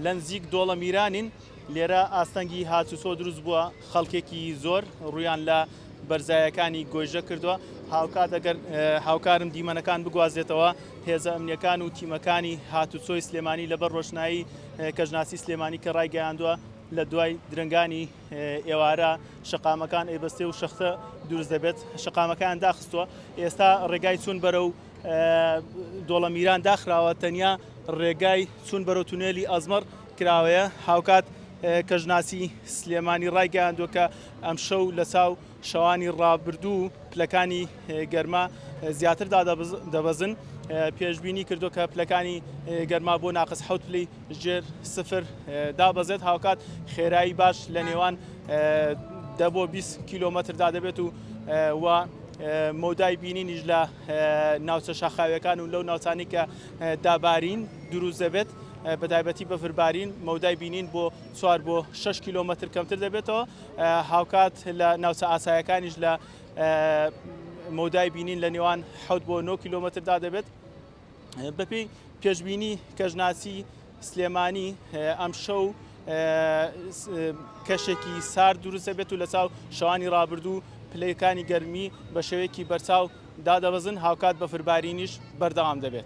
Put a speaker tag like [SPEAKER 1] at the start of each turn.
[SPEAKER 1] لەنزیک دۆڵە میرانین، لێرە ئاستەنگی هاتوچۆ دروست بووە، خەڵکێکی زۆر ڕوویان لە بەرزایەکانی گۆیژە کردووە، هاوکات ئەگەر هاوکارم دیمەنەکان بگوازێتەوە، هێزە ئەمنیەکان و تیمەکانی هاتوچۆی سلێمانی لەبەر ڕۆشنایی کەشناسی سلێمانی کە ڕایگەیاندووە لە دوای درەنگانی ئێوارە شەقامەکان ئەیبەستێ و شەختە دروست دەبێت، شەقامەکان داخستووە، ئێستا ڕێگای چوون بەرەو دۆڵەمیران داخراوە، تەنیا ڕێگای چوون بەرەو تونێلی ئەزمەڕ کراوەیە. هاوکات کەشناسی سلێمانی ڕایگەیاندووە کە ئەمشەو لە چاو شەوانی ڕابردوو پلەکانی گەرما زیاتر دادەبەزن، پێشبینی کردووە کە پلەکانی گەرما بۆ ناقس حەوت پلەی ژێر سفر دابەزێت، هاوکات خێرایی باش لە نێوان 10 بۆ 20 کیلۆمەتردا دەبێت و و مەودای بینینیش لە ناوچە شاخاویەکان و لەو ناوچانی کە دابارین دروست دەبێت بە تایبەتی بەفربارین مەودای بینین بۆ 4 بۆ 6 کیلۆمەتر کەمتر دەبێتەوە هاوکات لە ناوچە ئاسایەکانیش لە مەودای بینین لە نێوان 6 بۆ 9 کیلۆمەتردا دەبێت. بەپێی پێشبینی کەشناسی سلێمانی ئەمشەو کەشێکی سارد دروست دەبێت و لە چاو شەوانی ڕابردوو پلەکانی گەرمی بە شێوەیەکی بەرچاو دادەبەزن هاوکات بەفربارینیش بەردەوام دەبێت.